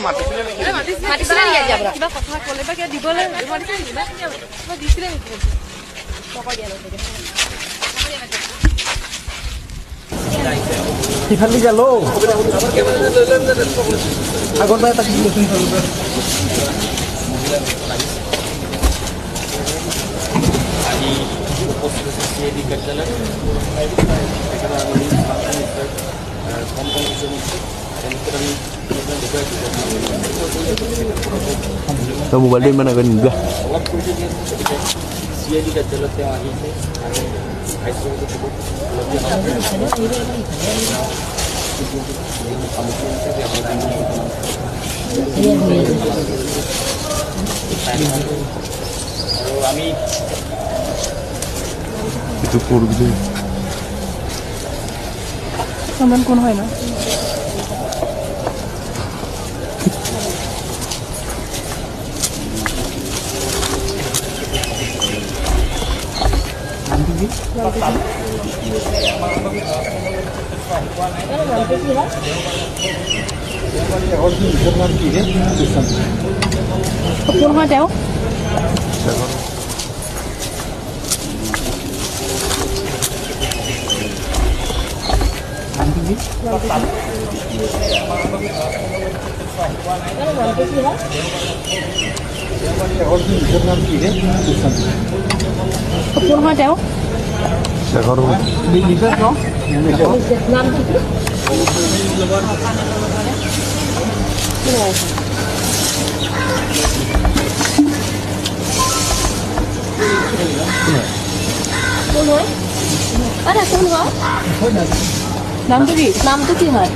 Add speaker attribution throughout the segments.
Speaker 1: মাতিছিলে নেকি আজি আপোনাক?
Speaker 2: কিবা কথা ক'লে বা কিবা দিবলৈ মাতিছিলে নেকি? কিবা দিছিলে নেকি?
Speaker 3: সিফালে গেল আগৰ পৰা তাক
Speaker 4: আজি উপস্থিত আছে চি I D কাৰ্যালয়ত। তেখেতৰ আমি কম কম কাৰ্যসূচী তেওঁলোকত আমি দেখুৱাইছোঁ।
Speaker 5: মোবাইলটো ইমান আগত নিদিবা।
Speaker 4: অলপ কৰিছে যিহেতু, গতিকে চি I D কাৰ্যালয়ত তেওঁ আহিছে। আমি ভাইচৰয়ক সামগ্ৰী আছে, আৰু আমি
Speaker 5: এইটো কৰবি।
Speaker 2: চন্দন কোন হয় ন? কোন হয় তেওঁ? কোন হয় তেওঁ?
Speaker 5: শেখৰ।
Speaker 1: কোন হয়? আৰে কোন হয়?
Speaker 2: নামটো কি?
Speaker 1: নামটো কি হয়?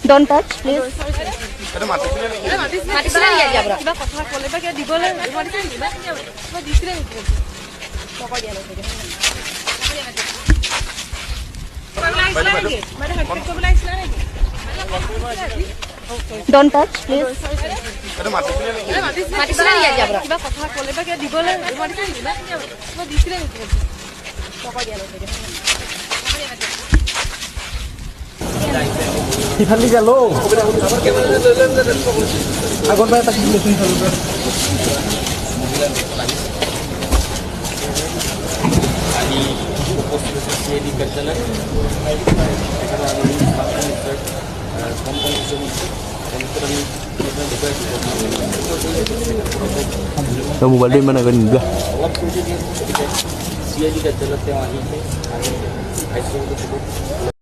Speaker 1: Don't touch please. মাতিছিলে নেকি আজি আপোনাক?
Speaker 2: কিবা কথা ক'লে বা কিবা দিবলৈ মাতিছিলে নেকি? কিবা দিছিলে নেকি?
Speaker 1: Don't touch please. মাতিছিলে নেকি আজি আপোনাক?
Speaker 2: কিবা কথা ক'লে বা কিবা দিবলৈ মাতিছিলে নেকি? কিবা দিছিলে নেকি?
Speaker 3: সিফালে গেল আগৰ পৰা তাক
Speaker 4: আজি উপস্থিত আছে চি I D কাৰ্যালয়ত। তেখেতৰ আমি কম কম কাৰ্যসূচী তেওঁলোকত আমি দেখুৱাইছোঁ।
Speaker 5: মোবাইলটো ইমান আগত নিদিবা।
Speaker 4: অলপ কৰিছে যিহেতু, গতিকে চি I D কাৰ্যালয়ত তেওঁ আহিছে। আমি ভাইচৰয়ক